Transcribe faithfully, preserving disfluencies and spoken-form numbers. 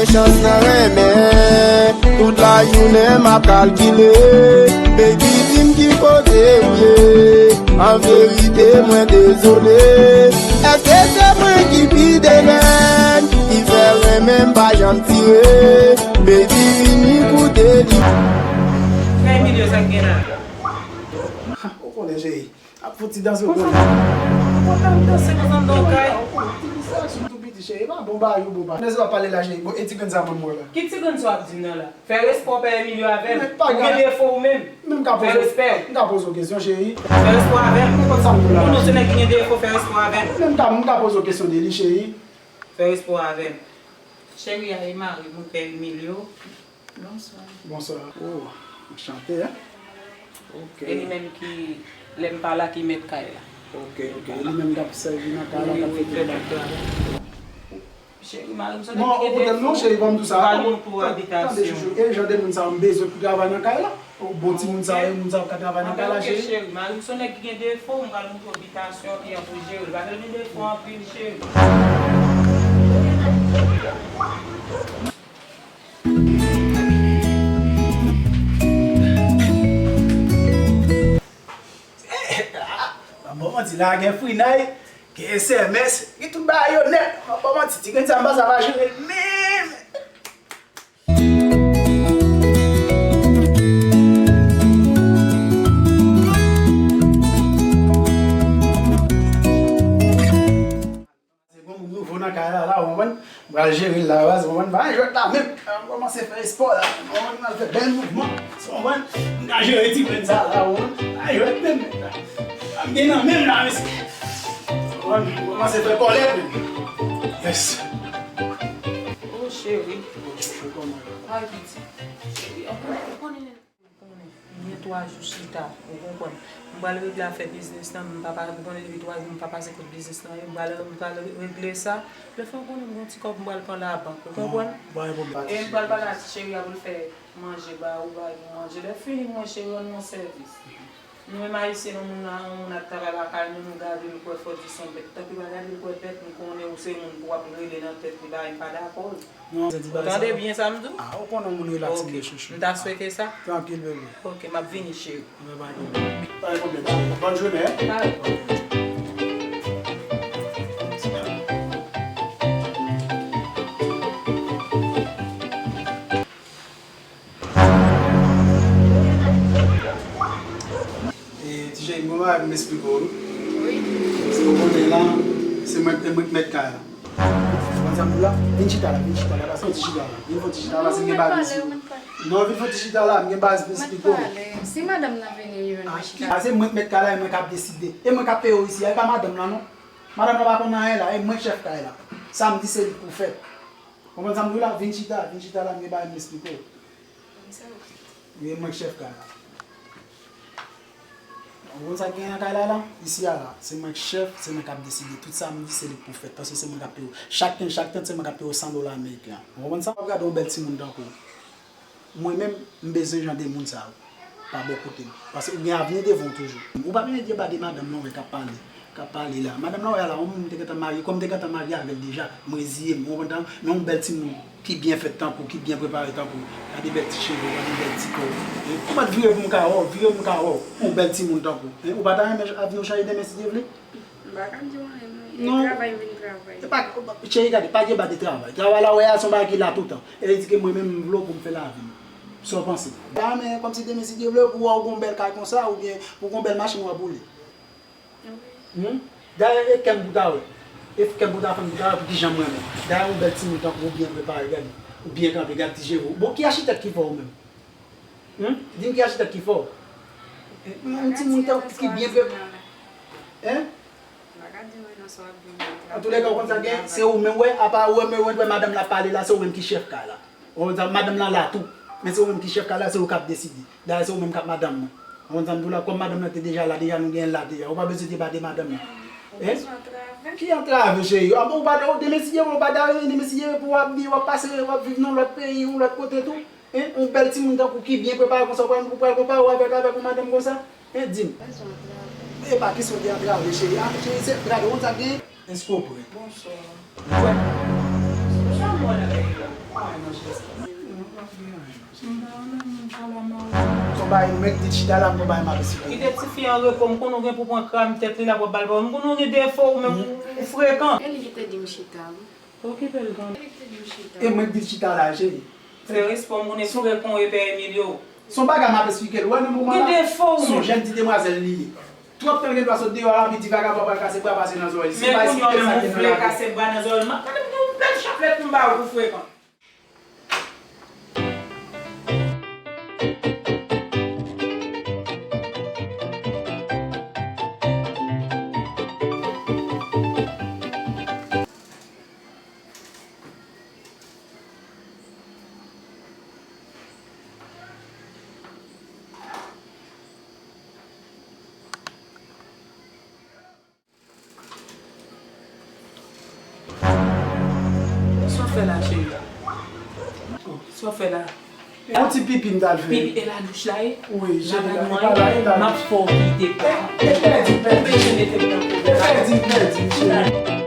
Chans nan renmen, tout lajounen m ap kalkile. Baby, di m ki kote w ye. An verite, mwen dezole. Èske se mwen ki pi devèn, ki fè renmen m pa janm tire? Baby, vini koute li. Fè milye sa k gen la. Ou konnen, cheri. Ap fouti danse, ou konnen. Kontan m danse konsa anndan yon kay. Ou konnen, ti distraksyon tou piti, cheri. E pa bon bagay, ou bon bagay. Lè se w ap pale la, cheri. Bon, e ti grenn sa mwen mwen la. Ki ti grenn sa w ap di m nan la? Fè respè w, Pè Emilio, avè m. Ou gen defo ou menm. Fè respè w. M ka poze w kesyon, cheri. Fè respè w avè m. Ou konn sa m di w la. Ou se nèg ki gen defo, fè respè w avè m. M ka, m ka poze w kesyon de li, cheri. Fè respè w avè m. Cheri a e mari m wi, Pè Emilio. Bonswa. Bonswa. Oh, anchante, hein? Ok. E li menm ki, lè m pa la, ki mèt kay la. Ok, ok. E li menm k ap sèvi nan kay la, k ap fè tout bagay. Cheri, mari m se nèg ki gen defo. Non, ou koute m non, cheri, ban m di w sa. Pral montre w abitasyon. Tande, chouchou. E jan de moun sa yo m bezwen pou travay nan kay la? Bon timoun sa yo, moun sa yo ka travay nan kay la, cheri? Cheri, mari m se nèg ki gen defo, m pral montre w abitasyon, ki an pou jere. Bagay gen defo anpil, cheri. Mwen bon manti la, gen frinay, gen S M S, gen tout bagay yo nèt. Mwen bon manti, ti grenn sa m pa sa va jere l menm. Se bon, moun nouvo nan kay la, la, ou konprann? M pral jere l la, baz, ou konprann? Pa jwèt la menm. M kòmanse fè espò la, ou konprann? M al fè bèl mouvman, ou konprann? M ka jere ti grenn sa la, ou konprann? Pa jwèt menm, nèg la. M gen nan menm la, mesye. Ou konprann? M kòmanse fè kòlèt menm. Yes. Oh, cheri. Bon, cheri, kòman? Ay, pitit. Cheri, ou konnen, ou konnen. Konnen, m gen twa jou chita, ou konprann. M pral regle afè biznis lan, m pa pa, ou konnen depi twa jou m pa pase kot biznis lan, e m pral, m pral regle sa. Lè fè w konnen m gen yon ti kòb m pral pran labank, ou konprann? E m pral pale a ti cheri a pou l fè manje ba ou, bay pou manje. Lè fini, mwen cheri, rann mwen sèvis. Nou menm Ayisyen, yon moun la, yon moun ap travay lakay nou, nou gade l kwè fò di se yon bèt. Tanpri pa gade l kwè bèt, m konnen ou se moun pou w ap rele nan tèt li, bay m pa dakò. Ou tande byen sa m di w? Ah, ou konnen moun rilaks, chouchou. M ta swete sa. Trankil, bebe. Ok, m ap vini, cheri. Pa gen pwoblèm, cheri. Bòn jounen, hein? Pa gen pwoblèm. E, ti cheri, m gon bagay pou m esplike w, wi. Wi. Paske w konnen la, se mwen, se mwen k mèt kay la. Ou konn sa m di w la? Vin chita la, vin chita la, pase yon ti chita la. Vin fè yon ti chita la, pase m gen bagay pou m di w. Non, vin fè yon ti chita la, m gen bagay pou m esplike w. Si madanm nan vini, li jwenn mwen chita. Ah, se mwen k mèt kay la, e mwen k ap deside. E mwen k ap peye w isi a, e pa madanm nan, non. Madanm nan pa konn anyen la, e mwen k chèf kay la. Sa m di se li k pou fè. Konprann sa m di w la? Vin chita, vin chita la, m gen bagay m esplike w. Wi, e mwen k chèf kay la. Ou konn sa k genyen nan kay la la? Isi a la, se mwen k chèf, se mwen k ap deside. Tout sa m di, se li k pou fèt. Paske se mwen k ap peye w. Chak kenz, chak trant, se mwen k ap peye w san dola ameriken an. Ou konprann sa? W ap gade yon bèl timoun tankou w. Mwen menm, m bezwen jan de moun sa yo pa bò kote m. Paske ou gen avni devan w toujou. Ou pa bezwen deba de madanm nan wè k ap pale, k ap pale la. Madanm nan wè a la, yon moun m te gentan marye, kòm m te gentan marye avè l deja, m reziye m, ou konprann? Men yon bèl timoun ki byen fèt tankou w, ki byen prepare tankou w. Gade bèl ti cheve, gade bèl ti kò. E, ou mèt vire pou m ka wè w, vire pou m ka wè w. Yon bèl timoun tankou w. Ou pa ta renmen avni w chanje demen si Dye vle? M pa ka di w anyen, non. E travay vin travay. E pa, cheri, gade, pa gen ba de travay. Travay la, w wè a, se yon bagay ki la toutan. E li di ke mwen menm, m vle w pou m fè lavi m. Sa w panse? Ba, men kòmsi demen, si Dye vle, pou w wè w gon bèl kay konsa, oubyen pou w gon bèl machin, w ap woule. Wi. Hmm? Dayè, e kè m pou ta wè. E kè m pou ta fè m pou ta wè pou kijan m renmen. Dayè, yon bèl timoun tankou w byen prepare, gade. Ou byen kanpe, gade ti cheve w. Bon, ki achitèk ki fè w menm? Hmm? Di m ki achitèk ki fè w? Yon timoun tankou ki byen prepare. Hein? Antoulèka, ou konn sa gen, se ou menm, wè, apa, wè, men, wè, wè, madanm la pale la, se ou menm ki chèf kay la. Ou konn sa, madanm lan la tou. Men se ou menm ki chèf kay la, se ou k ap deside. Dayè, se ou menm k ap madanm mwen. Ou konn sa m di w la, kòm madanm lan te deja la, deja nou genyen l la deja. Ou pa bezwen deba de madanm nan. Ou bezwen antrave? Ki antrave, cheri? Ah bon, ou pa, ou demen si Dye vle, ou pa ta renmen demen si Dye vle pou w ap byen, w ap pase, w ap viv nan lòt peyi, yon lòt kote tou. Hein? Yon bèl timoun tankou w ki byen prepare konsa, ou pral, ou pral konpare w avèk, avèk yon madanm konsa? Hein, di m. Bezwen antrave. E pa kesyon de antrave, cheri. Ah, cheri, se, gade, ou konn sa k genyen? Èske w prè? Bonswa. Ou prè? Son bagay mèt di chita la, m gon bagay m ap esplike. Kite tifi an repo, m konnen w gen pou pran kram tèt li la, w ap ba l pawòl. M konnen w gen defo, ou menm ou frekan. E li ki te di m chita, wi. Okipe l, tande. E li ki te di m chita. E mwen k di l chita la, cheri. Fè respè, m konnen frekan w e pè Emilio. Son bagay m ap esplike l, wè nan moman la. Gen defo, ou menm. Son jèn ti demwazèl li ye. Twòp tan l gen dwa sot deyò a, epi di vagabon pral kase bra pase nan zòrèy. Men kounye a menm ou vle kase bra nan zòrèy. M ap gade m gen yon bèl chaplèt pou m ba ou pou frekan. Sa w fè la, cheri? Sa w fè la? Yon ti pipi m t al fè. Pipi, e la douch la ye? Wi, cheri, e pa la, e la. M ap fè w kite pa. E, e pèdi, pèdi. Ou bezwen mete m nan pwoblèm. E pèdi, pèdi, cheri.